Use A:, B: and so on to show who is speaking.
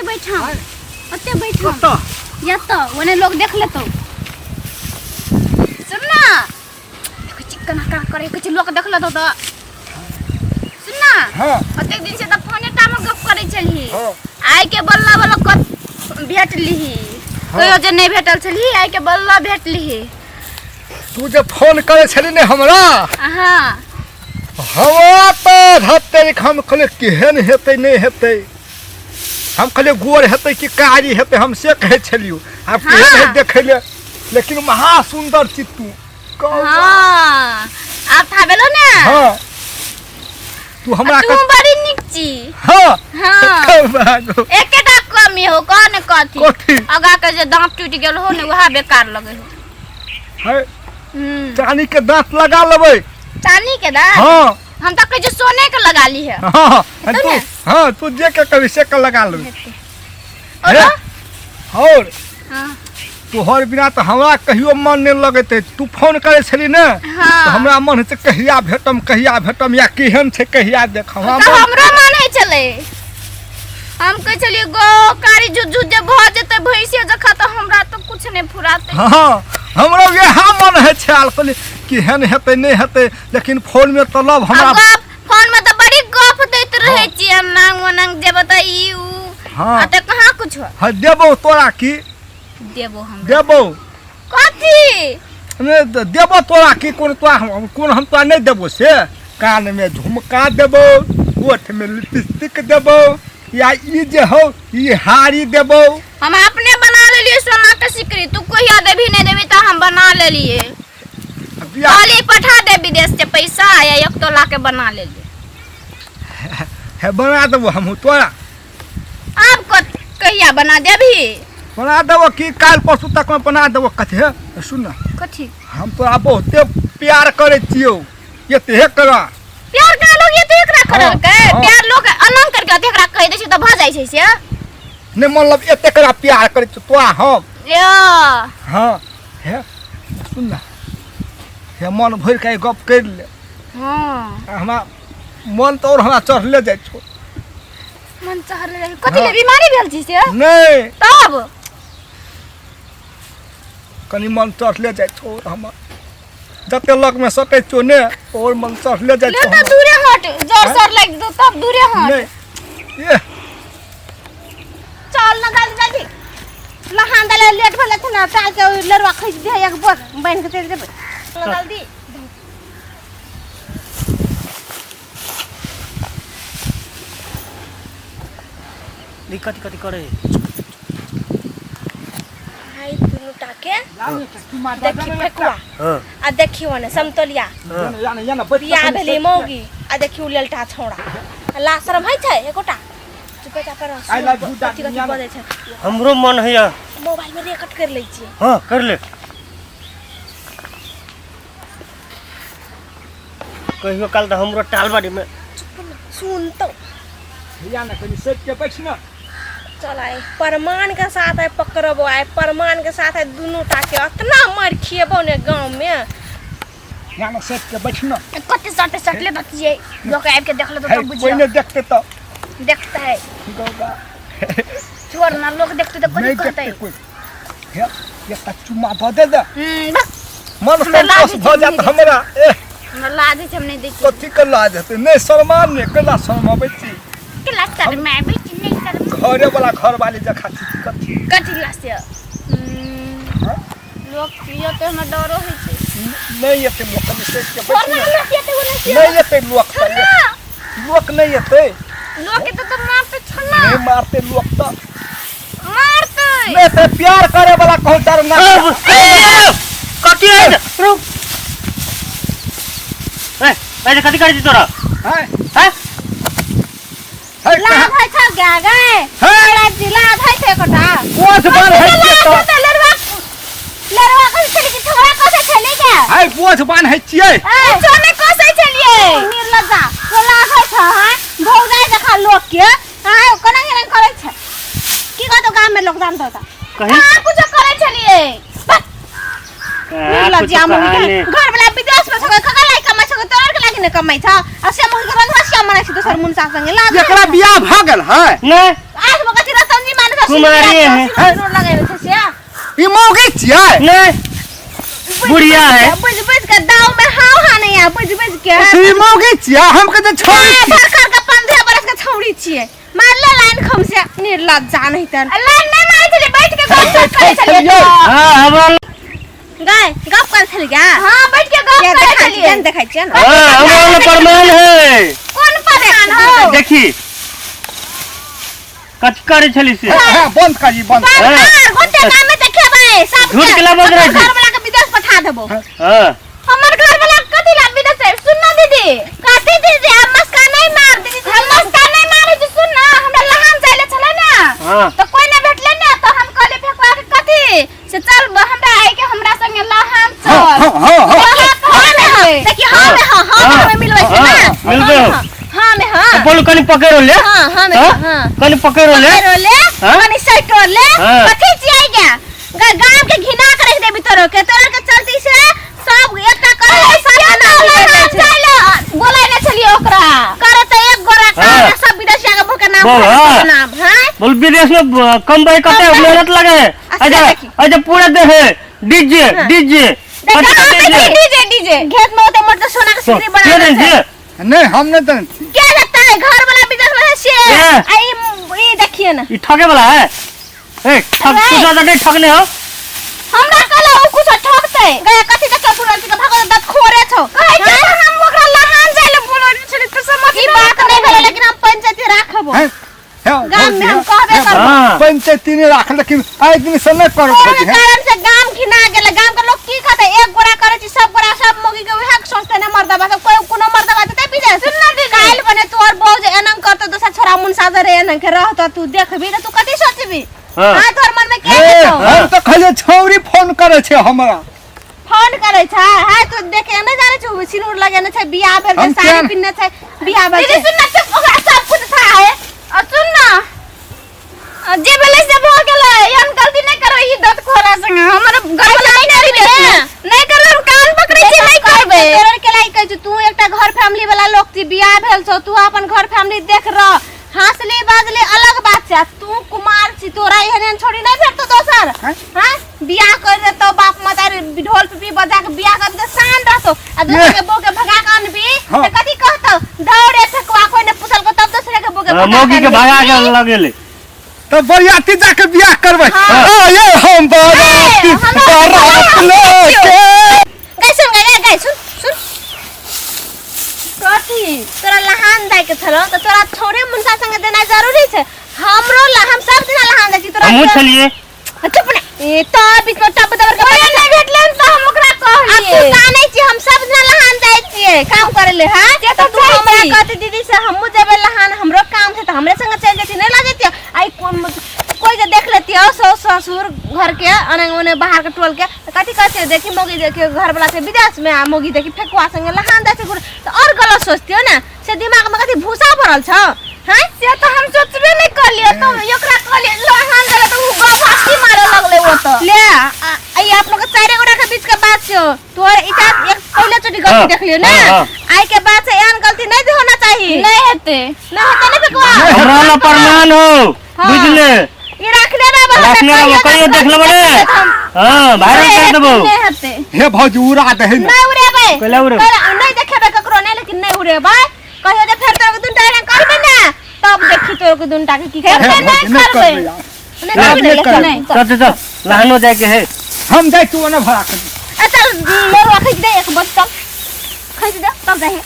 A: बैठम। ओते बैठम।
B: कतऽ?
A: एतऽ ओने लोग देख लेतौ। सुन ना, देखै छी केना केना करै कहै छी, लोक देख लेतौ तऽ। सुन ना।
B: हाँ।
A: ओतेक दिन से तऽ फोने टा मे गप करै छलही।
B: हाँ।
A: आइ के बल्ला बल्ला कत भेटलिही।
B: हाँ।
A: कहियो जे नहि भेटल छलही, आइ के बल्ला भेटलिही।
B: तू जे फोन करै छली ने हमरा।
A: हाँ।
B: हमरा तऽ धत्ते, हम कहलियै केहन हेतै नहि हेतै, हम कहलियै गोर हेतै कि कारी हेतै, हम से कहै छलियौ। आब केहन
A: हाँ।
B: है देखै ले, लेकिन महा सुन्दर छी तू।
A: हाँ, आब था भेलो ने।
B: हाँ, तू हमरा
A: तू बड़ी नीक छी।
B: हाँ।
A: हाँ।
B: भागो।
A: एकेटा कमी हो, कह ने कथी?
B: कथी?
A: आगा के जे दांत टूटि गेल हो ने, वएह बेकार लगे हो।
B: है।
A: हम्म।
B: चांदी के दांत लगा लेबै।
A: चांदी के दांत?
B: हाँ।
A: हम तो कहै छी सोने के लगा ली है।
B: हाँ।
A: हेतौ
B: तू
A: ने?
B: हाँ, तू जे के कभी से के लगा लेबै।
A: हेतै। और?
B: और?
A: हाँ।
B: तोहर बिना तऽ हमरा कहियो मन नहि लगैत अछि। तू फोन करै छली ने।
A: हाँ।
B: तऽ हमरा मन होइ छै कहिया भेटम, कहिया भेटम, या केहन छै कहिया देखम। हमरा
A: तऽ
B: मन
A: हमरो मन होइ छलै, हम कहै छलियै गो कारी झुझु जे भऽ जेतै भैंसे जकाँ तऽ हमरा तऽ कुछ नहि फुरातै।
B: हाँ, हमरो वएह मन होइ छै। आल कहली केहन हेतै नहि हेतै, लेकिन फोनमे तऽ लव हमरा
A: आ गप फोन में तऽ बड़ी गप दैत रहै छी, हम नांग वनांग जेबो तऽ ई ऊ।
B: हाँ।
A: आ तऽ कहाँ कुछ हो।
B: हाँ, देबौ तोरा की।
A: देबो हम?
B: देबौ।
A: कथी?
B: नहि देबो तोरा की, कोन तोरा हम, कोन हम तोरा नहि देबो से। कानमे झुमका देबो, ओठमे लिपस्टिक देबो, या ई जे हौ ई हारी देबो।
A: हम अपने बना लेलिए सोना के सिकरी, तू कहिया देबी नहीं देबी तऽ हम बना लेलिए।
B: बियाह
A: कहली पठा दे विदेश से पैसा या एक तोला के बना लेलिए।
B: हे, बना देबो हमहूँ तोरा।
A: आब कहिया बना देबी?
B: बना देबो की, काल्हि परसू तक में बना देबो। कथी हे, सुन ना।
A: कथी?
B: हम तोरा बहुते प्यार करै छियौ, एते करा।
A: प्यार का लोग एते एकरा करल के?
B: हाँ।
A: प्यार लोग अनंग करके एते एकरा कहि दै छै तऽ भऽ जाइ छै से।
B: नहि, मतलब एते करा प्यार करै छियौ तोरा हम।
A: यो।
B: हाँ, हे सुन ना, हे मन भरि के गप करि ले।
A: हाँ।
B: हमरा मन तऽ और हमरा चढ़ले जाइ छौ।
A: मन चढ़ले जाइ? कथी ले, बीमारी भेल छी से?
B: नहि।
A: तब?
B: कनि मन चढ़ले जाइ छौ हमर, जते लगमे सटै छियौ ने और मन चढ़ले जाइ
A: ले
B: छौ
A: तऽ
B: हमर।
A: दूरे हट, जोर सर लागि जेतौ तब, दूरे हट।
B: नहि एह।
C: चल ना जल्दी जल्दी, नहान दले लेट भेल छै ना, टाल के ओइ लड़वा खसि दे, एक बोर बान्हि के चलि जेबै। चल जल्दी।
D: ई कथी कथी करे?
C: भाई दुनू टाके देखी फेकुआ।
D: हाँ।
C: आ देखी ओने समतोलिया। बियाह भेली मौगी, आ देखी उ लेलटा छौड़ा, ला शरम होइ छै एकोटा? चुपे चापे रह।
B: I love you.
C: कथी कथी बजै छै?
D: हमरो मन हैया।
C: मोबाइल में रिकॉर्ड कर लै छियै।
D: हाँ, कर ले। कहियो काल तऽ हमरो टालबाड़ी में।
C: चुप न, सुन तो।
B: भैया ने कनि सटि के बैठ ना।
C: चल आए प्रमाण के साथ आए पकड़बो, आए प्रमाण के साथ आए दुनू टा के अतना मार खिएबो ने गांव में।
B: या ना सटि के बैठ ना।
A: कते सटे सटले तऽ छियै, लोक आबि के देख लेतौ
B: है,
A: तऽ
B: कोइ
A: बुझियौ।
B: नहि देखतै तऽ।
A: देखते है।
B: गौगा।
A: छोड़ ना, लोक देखते तऽ कथी
B: नहि
A: कहतै?
B: देखतै कोइ। हे, एकटा चुम्मा दऽ दे दे।
A: बस।
B: मन
A: हमरा लाज
B: संतोष
A: होइ
B: भऽ
A: छै,
B: जायत
A: नहि।
B: हमरा। एह।
A: हमरा लाज होइ छै, हम नहि दै छियै।
B: कथी के लाज हेतै? नहि शर्मा, नहि केला शर्माबै छी?
A: केला शर्माबै छी? नहि शर्मा।
B: घरे वाला घर वाली जखा छी कथी?
A: कथी ला से?
B: हाँ?
A: लोक पियो तऽ हमरा डरो होइ छै।
B: नहि एतै लोक, कनि सटि के
A: छोड़
B: बैठ
A: ना,
B: ने।
A: लोक एतै ओ नहि।
B: नहि एतै लोक
A: छोड़
B: तऽ।
A: ना।
B: लोक नहि एतै।
A: लोक एतै तऽ मारतै, छोड़ ना।
B: नहि मारतै लोक तऽ।
A: मारतै।
B: नहि तऽ प्यार करे वाला कहूँ डर ना।
D: कथी है? रुक। ए, ए, कथी करै छी तोरा?
B: हैं?
D: हैं?
B: है?
C: लाज होइ छौ गे गे?
B: है?
C: लाज लाज होइ छै एकोटा?
B: बोझ बान्है छियै तऽ।
C: तऽ लड़वा लड़वा कसै छलै कि छोड़ा कसै छलै गे?
B: है, बोझ बान्है छियै।
A: कुछो नहि कसै छलियै।
C: निर्लज्जा तो लाज होइ छौ? हाँ, भौजाइ जखा लोक के हाँ कोना केना करै छै? की कहतौ गाम में लोक जानतौ तऽ?
D: कही।
A: कहाँ कुछो करै छलियै? बस।
C: निर्लज्जा मुँह, घर वाला विदेश में छौ, ककरा लागि कमाइ छौ? तोरा के लागि ने कमाइ छौ, आ से मुँह के रंगवा श्याम मनाइ छै दोसर मुनसा संगे। लाज
B: एकरा बियाह भऽ गेल है?
D: नहि।
C: आज मका चिरा संजी मार।
D: कुमारी है।
C: सिंदूर लगेने छै से।
B: ई मौगी छियै?
D: नहीं, बुढ़िया है।
C: बुझ बुझ के दाव में हाव हा नहीं आ, बुझ बुझ के।
B: ई मौगी छियै, हम कहै छियै छोरी
C: ए,
B: छियै।
C: धर कर के 15 बरस के छौड़ी छियै। मारले लाइन खम से निर्लज्जा नहीं तन।
A: लाइन नहीं मारै छलियै, बैठ के गप करै छलियै
B: छलियै।
A: तऽ।
D: हाँ, हमरा
C: गाय गप कर छलियै गा?
A: हाँ, बैठ के गप
C: या
A: करै
C: देखै
A: छलियै।
C: छियै, देखै छियै ने।
D: हाँ, हमरा लग प्रमाण है।
A: कोन प्रमाण हौ?
D: देखी कथी करै छली से।
B: हाँ, बंद करी, बंद।
C: बंद
D: हाँ।
C: कर, गोटे गाम में देखेबै सब।
D: झूठ केला बज रहै छी?
C: घर वाला के विदेश पठा देबो।
D: हाँ।
A: हमर घर वाला कथी ला विदेश है? सुन ना दीदी।
C: कथी दीदी? हम मस्का नहीं मार दीदी।
A: हम मस्का नहीं मारै छी, सुन ना, हमरा लहान जाइले छलै ना।
D: हाँ।
A: तऽ कोइ नहि भेटलै ने, तऽ हम कहलियै फेकुआ के कथी से चल हमरा आइ के हमरा संगे लहान चल।
B: हाँ, हाँ, हाँ, हाँ।
A: वहाँ
C: हाँ में हाँ, देखिए हाँ में हाँ, हाँ में
D: हाँ।
C: हमें मिलबै छै ना।
D: हाँ, मिलबै।
C: हाँ, हाँ में हाँ।
D: बोलू कनी पकड़ो ले।
C: हाँ, हाँ में
D: हाँ?
C: हाँ।
D: कनी पकड़ो ले।
C: पकड़ो ले,
D: हाँ?
C: कनी सटो ले।
D: हाँ।
C: कथी छियै गे? गाम के घिना के रख देबी तोरो के, तोरा के चलती से सब एकटा करे सब अनाज हो जाइ छै।
A: बोलै नहि छलियै ओकरा।
C: करे तऽ एक गोरा
D: हाँ।
C: काम सब विदेशिया के भूखे नाम,
D: बोल,
C: भूखे
D: हाँ।
C: नाम, हाँ?
D: बोल विदेश में कम भाई कते
C: कम भाई।
D: मेहनत लगे है।
C: अच्छा,
D: अच्छा,
C: देखी।
D: अच्छा, पूरा दे है डीजे।
C: हाँ।
D: डीजे।
C: देखा,
D: अच्छा,
C: हाँ,
D: डीजे।
C: देखी,
A: डीजे डीजे
C: खेत में होते मोटे सोना के सिकरी बना
D: के
C: दै
D: देन
C: छै।
D: छी?
B: नहीं, हम नहीं देने छी।
C: के देतै? घर वाला विदेश में है से।
D: के?
C: आ ई देखिए ना।
D: ई ठगे वाला है। ए ठग,
C: अरे।
D: तू ज्यादा नहीं ठगने हो।
A: हमरा कहला ओ कुछ ठगतै।
C: गया कथी देखा पुरल छी के भगवान दत खोरे छौ।
A: कहै छै तऽ हम ओकरा लहान जाइले बोलै छलियै, तू समझ
C: ई बात नहीं भेलै, लेकिन हम पंचायती राखबो।
B: हैं? हैं,
C: गाम में हम
B: भौजी,
C: कहबे
B: हैं,
C: करबो।
D: हाँ।
B: पंचायती नहीं राख, लेकिन आइ दिन से नहीं करब
C: तोहर
B: भौजी, हैं?
C: कारण से गाम घिना गेलै। गाम के लोग की कहतै? एक गोरा करै छी सब गोरा, सब मौगी के उएह सोचतै ने मर्दबा सब कोई कोनो मर्दबा देतै विदेश। सुन ना दीदी, काल्हि बने तोहर बहू जे एना करतौ, दोसर छोरा मुनसा दरे एना के रहतौ, तू देखबी तऽ तू कथी सोचबी?
D: हाँ।
C: हाँ, तोहर मन में के
B: हे,
C: हेतौ?
B: हम तऽ खाली छौरी फोन करै छै हमरा।
C: फोन करै छै? हाँ, तू देखे नहि जानै छौ, सिनूर लगेने छै, बियाह भेल छै,
B: हम
C: साड़ी
B: केहन-
C: पिन्हने छै, बियाह भेल
A: दीदी
C: छै।
A: सुन ना, चुप, ओकरा सब कुछ था है। और सुन ना, जे भेलै से भऽ गेलै, एहन गलती नहि करबै ई दत खोरा संगे। हमर घर वाला नहि करी नहि करबै, हम कान पकड़ै छी, नहि करबै।
C: तोरा के लाइक कहै छौ, तू एकटा घर फैमिली वाला लोक छी, बियाह भेल छौ, तू अपन घर फैमिली देख रह। हंसली बाजली अलग बात छै, आ तू कुमार छी, तोरा एहन एहन छोड़ी नहि भेटतौ दोसर।
B: हैं?
C: हाँ, बियाह कर देतौ बाप मतारी, ढोल पिपी बजा के बियाह कर देतौ, शान रहतौ। आ दोसर के बहू के भगा के अनबी
B: हाँ।
C: तऽ कथी कहतौ? दौड़े ठकुआ कोई ने पूछलको तब दोसरे के बहू के
D: हाँ,
C: भगा
D: मौगी के
C: अनबी।
D: भगा के लगेले।
B: तऽ बरियाती जाके बियाह करबै।
C: हाँ।
B: आ ये हम बराती
C: ए, हमरा-
B: बारात लेके।
C: गाय सुन, गाय गाय गाय सुन सुन, कथी तोरा लहान जाय के छलौ तऽ तोरा छोड़े मुनसा संगे देनाइ जरूरी छै? हमरो ला हम सब दिना लहान जाइ छी तोरा।
D: हमहूँ छलियै।
C: चुप ने, ए तो बीच में टप दबर के
A: ओए नहि भेटलै तऽ हम ओकरा
C: आ तू
A: कहलियै।
C: जानै छी हम सब दिना लहान जाइ छियै काम करे ले। हां,
A: से तऽ
C: तू
A: जाइ
C: हमरा
A: छी।
C: कहती दीदी से हमहूँ जेबै लहान, हमरो काम छै, तऽ हमरे संगे चलि जैती, नहि लऽ जैती। आई कोई जे देख लेती हो सौस ससुर घर के अने ओने बाहर के टोल के, तऽ कथी कहते? देखी मौगी के घर वाला छै विदेश में, आ मौगी देखी फेकुआ संगे लहान जाइ छै घुरे, तऽ और गलत सोचती हो ने। से दिमाग में कथी भूसा भरल छौ? हैं,
A: से तऽ हम सोचबे नहि करलियै, तऽ ओकरा कहलियै लहान गेलै तऽ ओ गवासी मारे लगलै ओतऽ।
C: ले ई अपनो के चारे गोटा के बीच के बात छौ। तोहर इटा एक पहिले चोटी गलती
D: हाँ,
C: देखलियो ने।
D: हाँ, हाँ।
C: आई के बाद से एहन गलती नहीं होना चाहिए।
A: नहि हेतै।
C: ना होते ने फेकुआ?
D: हमरा ला प्रमाण हो।
C: हाँ।
D: बुझले?
C: ई रखने रहब,
D: रखने रहब, कहियो देख लेबै ने। हाँ, वायरल कर देबो।
A: नहि हेतै।
B: हे भौजी, उड़ा दही ने।
C: नहीं उड़ेबै।
D: कैला उड़ेबै?
C: नहीं देखेबै ककरो नहीं, लेकिन नहीं उड़ेबै। कहियो जे फेर तोरा के दुनटा एना करबै ने, तब देखी तोरा के दुनटा के की
B: हे
C: करबै।
B: भौजी, नहि करबै यार।
C: नहीं करबै,
B: नहि
C: नहीं
B: करबै।
C: नहीं।
D: चल चल चल, लहानो जाके है।
B: हम जाइ तू ओने भरा कर।
C: ए चल, मोरवा खींच दे एक बस, चल खींच दे तब जाहे।